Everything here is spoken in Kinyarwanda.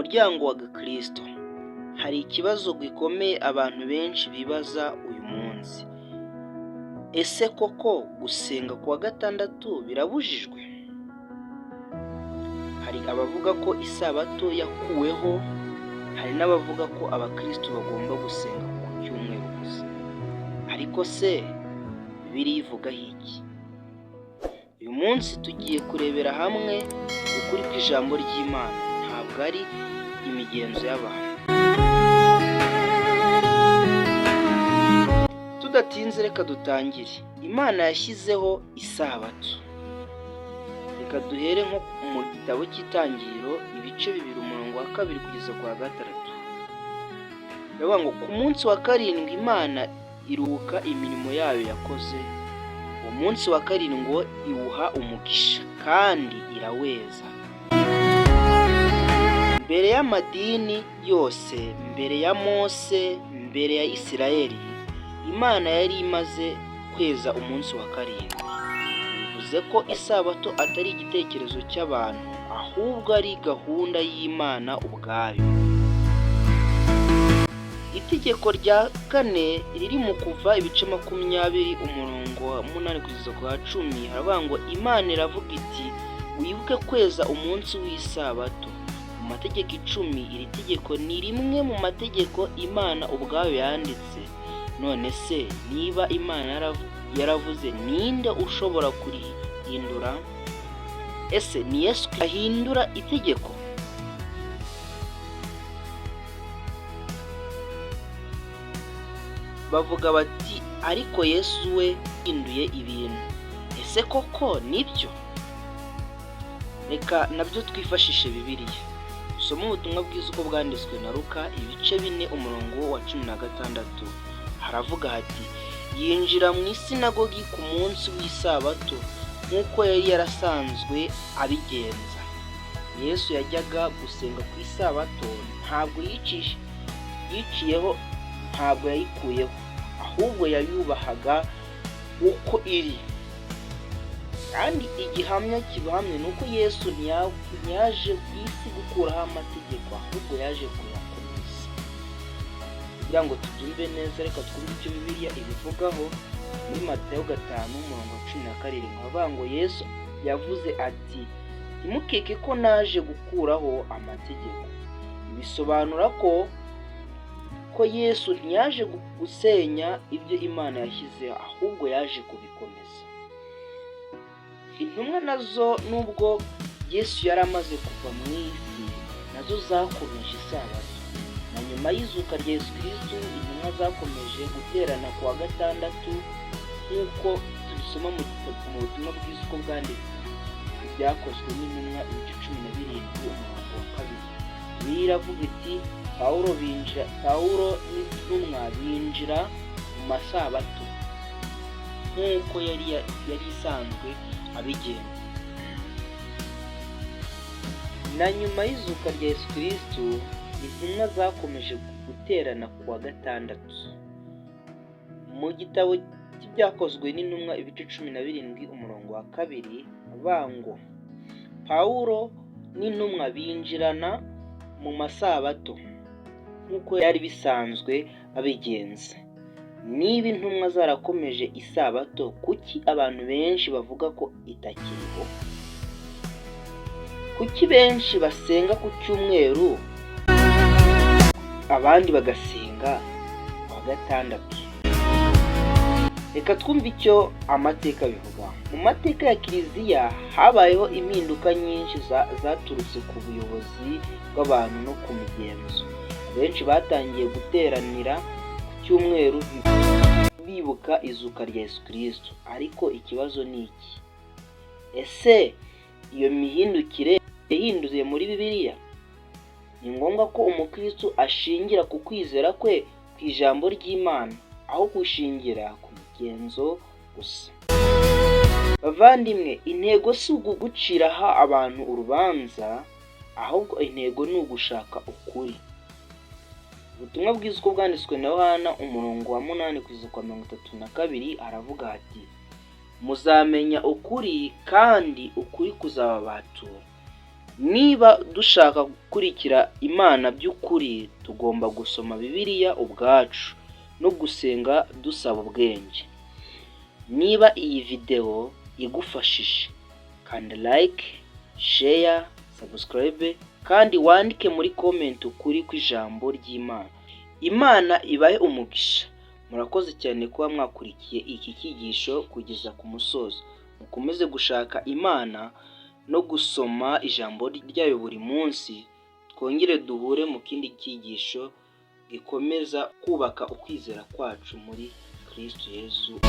Muryango wa Gikristo, hari ikibazo gikomeye abantu benshi bibaza uyu munsi: ese koko gusenga ku wa gatandatu birabujijwe? Hari abavuga ko isabato yakuweho, hari n'abavuga ko abakristo bagomba gusenga ku cyumweru gusa. Ariko se Bibiliya ivugaho iki? Uyu munsi tugiye kurebera hamwe ukuri kw'ijambo ry'Imana, ntabwo ari imigenzo y'abantu. Tudatinze, reka dutangire. Imana yashyizeho isabato. Reka duhere nko mu gitabo cy'Itangiriro, ibice 2, umurongo wa 2 kugeza ku wa 6. Biravuga ngo: "Ku munsi wa karindwi Imana iruhuka imirimo yayo yakoze, uwo munsi wa karindwi iwuha umugisha kandi iraweza." Mbere y'amadini yose, mbere ya Mose, mbere ya Isirayeli, Imana yari imaze kweza umunsi wa karindwi. Bivuze ko isabato atari igitekerezo cy'abantu, ahubwo ari gahunda y'Imana ubwayo. Itegeko rya kane riri mu Kuva, ibice 20, umurongo wa 8 kugeza ku wa 10, haravuga ngo: "Imana iravuga iti: 'Wibuke kweza umunsi w'isabato.'" Mu mategeko 10, iri tegeko ni rimwe mu mategeko Imana ubwayo yanditse. None se niba Imana yaravuze, ninde ushobora kurihindura? Ese ni Yesu ahindura itegeko? Bavuga bati: "Ariko Yesu we yahinduye ibintu." Ese koko nibyo? Reka nabyo twifashishe Bibiliya. Dusome ubutumwa bwiza uko bwanditswe na Luka, ibice 4, umurongo wa 16. Haravuga hati: "Yinjira mu isinagogi ku munsi w'isabato nk'uko yari yarasanzwe abigenza." Yesu yajyaga gusenga ku isabato, ntabwo yiciyeho, ntabwo yayikuyeho, ahubwo yayubahaga uko iri. Kandi igihamya kibahamye ni uko Yesu ntiyaje ku isi gukuraho amategeko, ahubwo yaje kuyakomeza. Kugira ngo tubyumve neza, reka twumve icyo Bibiliya ibivugaho muri Matayo 5, umurongo wa 17. Havuga ngo: "Yesu yavuze ati: 'Ntimukeke ko naje gukuraho amategeko.'" Bisobanura ko Yesu ntiyaje gusenya ibyo Imana yashyizeho, ahubwo yaje kubikomeza. Intumwa nazo, nubwo Yesu yari amaze kuva mu isi, nazo zakomeje isabato. Na nyuma y'izuka rya Yesu Kristo, intumwa zakomeje guterana ku wa gatandatu, nk'uko tubisoma mu butumwa bwiza uko bwanditse Ibyakozwe n'Intumwa, ibice 17, umurongo wa 2. Bibiliya iravuga iti: "Pawulo n'intumwa binjira mu masabato nk'uko yari isanzwe abigenza." Na nyuma y'izuka rya Yesu Kristo, intumwa zakomeje guterana ku wa gatandatu. Mu gitabo cy'Ibyakozwe n'Intumwa, ibice 17, umurongo wa 2, ngo: "Pawulo n'intumwa binjirana mu masabato nk'uko yari bisanzwe babigenza." Niba intumwa zarakomeje isabato, kuki abantu benshi bavuga ko itakiriho? Kuki benshi basenga ku cyumweru, abandi bagasenga ku wa gatandatu? Reka twumve icyo amateka bivuga. Mu mateka ya Kiliziya habayeho impinduka nyinshi zaturutse ku buyobozi bw'abantu no ku migenzo. Benshi batangiye guteranira ku cyumweru bibuka izuka rya Yesu Kristo. Ariko ikibazo ni iki: ese iyo mihindukire yahinduye muri Bibiliya? Ni ngombwa ko umukristo ashingira ku kwizera kwe ku ijambo ry'Imana, aho gushingira ku migenzo gusa. Bavandimwe, intego si uguciraho abantu urubanza, ahubwo intego ni ugushaka ukuri. Ubutumwa bwiza uko bwanditswe na Yohana, umurongo wa 8 kugeza kwa 32, aravuga ati: "Muzamenya ukuri kandi ukuri kuzababatura." Niba dushaka gukurikira Imana by'ukuri, tugomba gusoma Bibiliya ubwacu no gusenga dusaba ubwenge. Niba iyi videwo igufashije, kanda like, share, subscribe kandi wandike muri comment ukuri kw'ijambo ry'Imana. Imana ibahe umugisha. Murakoze cyane kuba mwakurikiye iki cyigisho kugeza ku musozo. Mukomeze gushaka Imana no gusoma ijambo ryayo buri munsi. Twongere duhure mu kindi cyigisho gikomeza kubaka ukwizera kwacu muri Kristo Yesu.